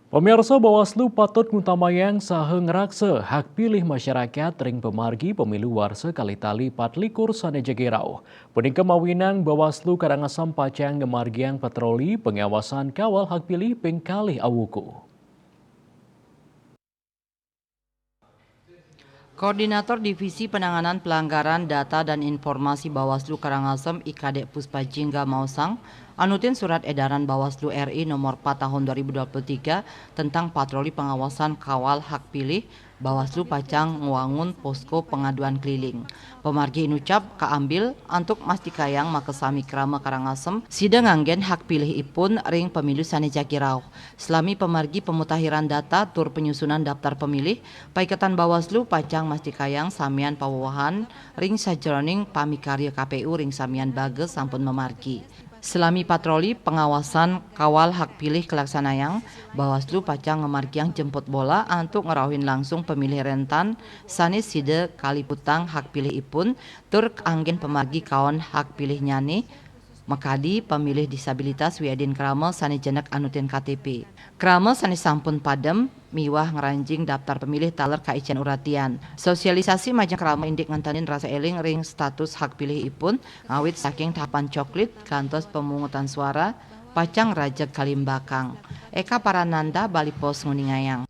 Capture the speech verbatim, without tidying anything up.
Pemirsa, Bawaslu patut ngutamayang saha ngraksa hak pilih masyarakat ring pamargi pemilu warsa kalih tali patlikur sane jagi rauh. Punika mawinang Bawaslu Karangasem pacang ngamargiang patroli pengawasan kawal hak pilih ping kalih awuku. Koordinator Divisi Penanganan Pelanggaran Data dan Informasi Bawaslu Karangasem, I Kadek Puspa Jingga maosang, anutin Surat Edaran Bawaslu R I nomor empat tahun dua ribu dua puluh tiga tentang patroli pengawasan kawal hak pilih, Bawaslu pacang ngwangun posko pengaduan keliling. Pamargi inucap kaambil antuk mastikayang makasami krama Karangasem sida nganggen hak pilih ipun ring pemilu sane jagi rauh. Salami pamargi pemutahiran data tur penyusunan daftar pemilih, paiketan Bawaslu pacang mastikayang samian pawewehan ring sajeroning pamikarya K P U ring samian baga sampun mamargi. Salami patroli pengawasan kawal hak pilih kalaksanayang, Bawaslu pacang ngamargiang jemput bola antuk ngrauhin langsung pemilih rentan sane sida kaliputang hak pilih ipun tur anggen pamargi kaon hak pilihnyane makadi pemilih disabilitas wiadin krama sane jenek anutin K T P. Krama sane sampun padem miwah ngranjing daftar pemilih taler kaicen uratian. Sosialisasi majeng krama indik ngentenin rasa eling ring status hak pilih ipun, ngawit saking tahapan coklit kantos pemungutan suara, pacang rajeg kalimbakang. Eka Parananda, Bali Post, nguningayang.